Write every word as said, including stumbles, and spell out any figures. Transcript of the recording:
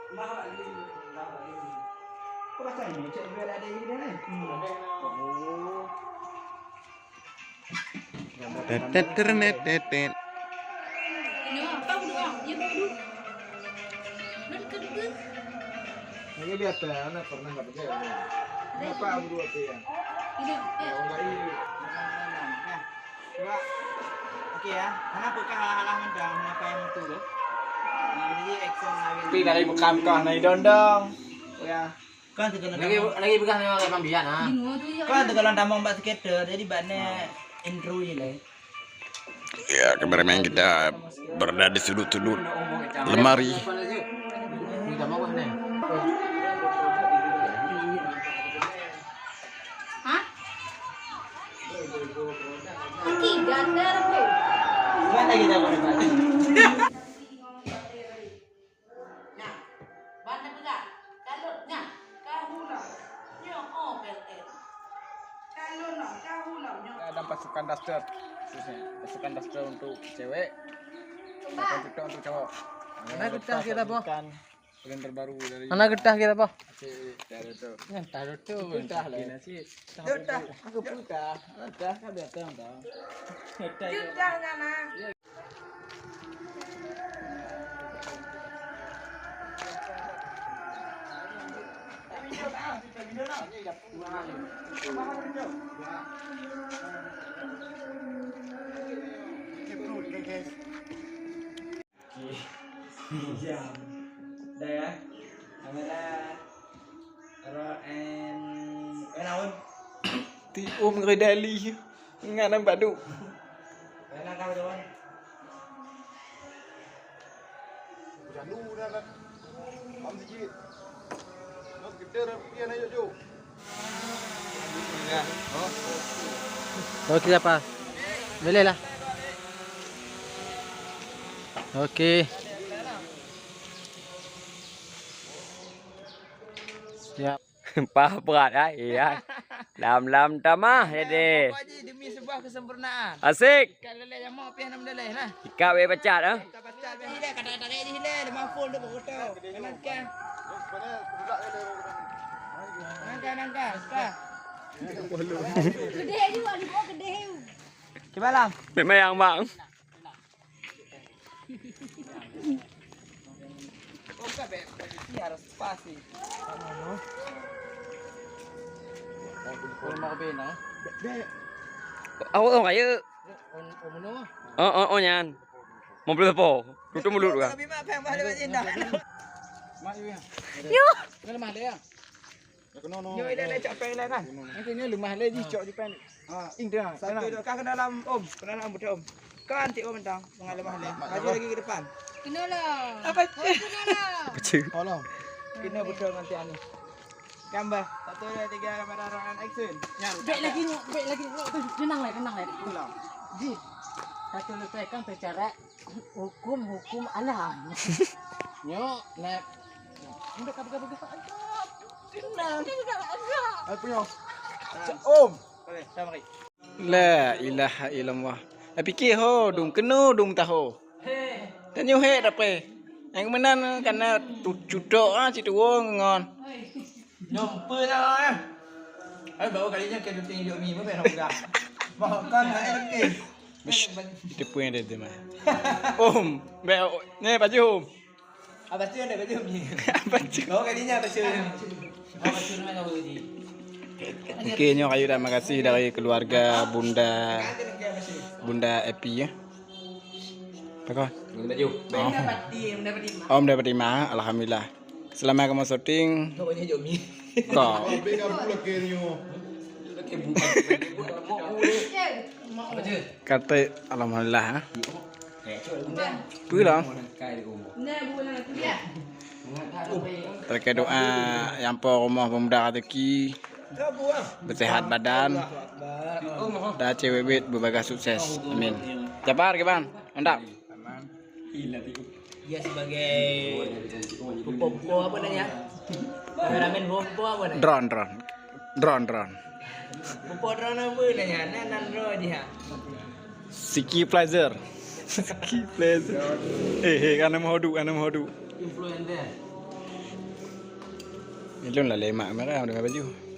Tet, tet, tet, tet. Ini apa udah? Ini apa udah? Ini biasa, anak pernah nggak percaya. Kenapa udah apa ya? Ini, ya, eh. Udah ini. Nah, coba. Oke ya, karena bukan halah-halah mantap, kenapa yang itu tuh? Nah, jadi action lagi. Tapi dari bekam kau naik dondong. Ya. Kan tegalan lagi, tamong. Lagi pegang memang memang biar, ha. Kan tegalan tamong bak skater, jadi bak ni intro je lah. Ya, kameramen kita berada di sudut-sudut lemari. Ini tamong apa ni? Hah? Tiga ter. Mana kita mana? Nyan, ban neupeugah, ka lheueh nyan, ka hulông. Nyoe, oh, P L N. Ka lheueh nyoe, ka hulông nyoe. Dan pasukan daster, khususnya pasukan daster untuk cewek, dan tutup untuk cowok. Mana getah kita, boh? Brand terbaru dari Mana getah kita, boh? Aceh, Taruto. Nyan Taruto. Getah lah. Nasi. Getah. Aku putah. Getah kan datang dah. Getah. Getah nyan, ah. Oke. Jam. Dah ya. Kamera. Roll and, eh, naon? Ti um ngeudali. Ngan nampak tu. Mana kau, kawan? Jangan lupa dah, kan. Om sikit. Nok kita dah pergi, anak yuk, yuk. Ya. Oh. Oke, apa? Boleh lah. Oke. Siap. Pah brat, ah, iya. Lam-lam tamah jadi. Pokok jih demi sebuah kesempurnaan. Asik. Ikat leleh nyamuk pih nam leleh nah. Ikat weh bacat, ah. Ikat bacat weh. Ileh, kata-kata ileh, lima puluh dua puluh. Nangka. Nangka, nangka. Ka. Gedeh juga, di bawah gedeh. Cuba lah. Memang yang bang. Oh, ka bèk, bèk isi harus pas sih. Kalau mau bina. Bèk, bèk. Awak orang kaya. Oh, oh, mana? Oh, oh, oh, nyan. Mau beli apa? Tutup mulut kah? Tapi mak payah balik macam dah. Mak, you ya? Yo. Mana lemah dia? Nyoe ilèe lé cok péng ilèe kan? Nanti nyoe leumah lé jih cok di péng. Ha, ing tengah. Satu, dua, ka keunoe lam, Om. Keunoe lam, beutôi, Om. Kan tik, Om, mentang. Jangan lemah lé. Maju lagi ke depan. Keunoe lah. Apa? Oh, keunoe lah. Apa tu? Tolong. Keunoe beutôi ngon tik anu. Gambar. Satu, dua, tiga, kamera, roll and action. Nyan. Bèk lagi nyoe, bèk lagi nyoe. Tenang lé, tenang lé. Ulang. Jih. Satu leupah kan secara hukum-hukum alam. Nyoe, nak. Udah, ka peugah-peugah. Tenang. Ayo, punya. Om. Boleh, dah mari. La ilaha illallah. Eh, pikir ho, dum keunoe dum taho. Tanyoe hek dapé. Nyang meunan kana tu-, cutok ah, cit tuwo ngon. Nyoe peue lah, eh. Eh, baru kali nyoe ke syuting Indomie, apa yang nak peugah? Makan, eh, okey. Bish, itu pun ada tu mah. Om, be, ni baju Om. Abah tu ada baju ni. Apa tu? Baru kali nyoe baju. Abah tu nama kau ni. Okey, nyoe kayu dah makasih dari keluarga Bunda, Bunda Epi ya. Takon. Bunda Ju. Oh. Bunda Fatima. Oh, Bunda Fatima, alhamdulillah. Selama kamu syuting, kau. Kata alhamdulillah, ha? Peue lah. Terkait doa nyang po rumoh peumuda rezeki, bersehat badan, dan cewek wit beubagaih sukses. Amin. Japar, kiban? Mantap. Dia sebagai pupo-pupo apa namanya? Kameramen pupo-pupo apa namanya? Drone, drone. Drone, drone. Pupo drone apa namanya? Nan, nan drone dia. Siki Plazer. Siki Plazer. Eh, eh, kana meuhodu, kana meuhodu. Influencer. Ilôn lah lemak merah dengan baju.